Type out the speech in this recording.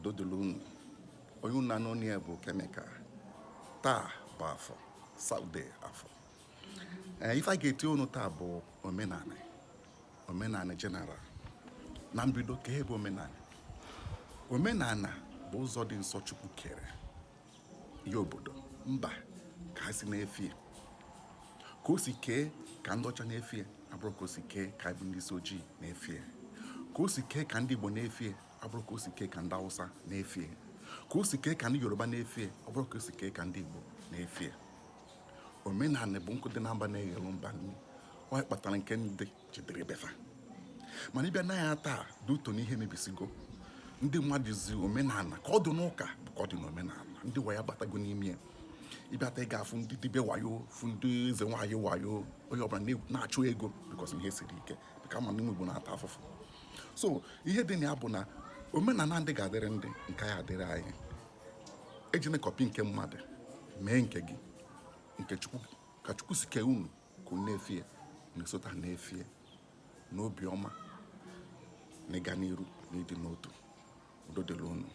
Udo dịrị unu. Onye unu na-anụ ya bụ Kemikal. Taa bụ Afọ, Saturday Afọ. Ee, ife a ga-eti unu taa bụ omenala, omenala general. Na mbido, ka ihe bụ omenala? Omenala bụ ụzọ dị nsọ Chukwu kere ihe obodo mba ka ha si na-efie. Ka o si kee ka ndị ọcha na-efie abụrụ ka o si kee ka anyị bụ ndị isi ojii na-efie. Ka o si kee ka ndị Igbo na-efie abụrụ ka o si kee ka ndị Hausa na-efie. Ka o si kee ka ndị Yoruba na-efie ọ bụrụ ka o si kee ka ndị Igbo na-efie. Omenala bụ nkụ dị na mba na-eghelu mba nri. Ọ kpatara nke ndị jidere befa, mana ịbịa na ya taa dị ụtọ na ihe mebisigo. Ndị mmadụ zi omenala ka ọ dị n'ụka bụ ka ọ dị n'omenala. Ndị wayo abatago n'ime ya. Ịbịata, ị ga-afụ ndị dibịa wayo, fụ ndị eze nwaanyị wayo. Onye ọbụla na-achụ ego because ihe siri ike, maka ama n'ụmụ Igbo na-ata afụfụ. So ihe dị na ya bụ na omenala ndị ga-adịrị ndị nke anyị adịrị anyị. Ejina copy nke mmadụ mee nke gị. Nke Chukwu, ka Chukwu si kee unu ka unu na-efie, na-esota na-efie n'obi ọma na ịga n'iru na ịdị n'otu. Udo dịrị unu.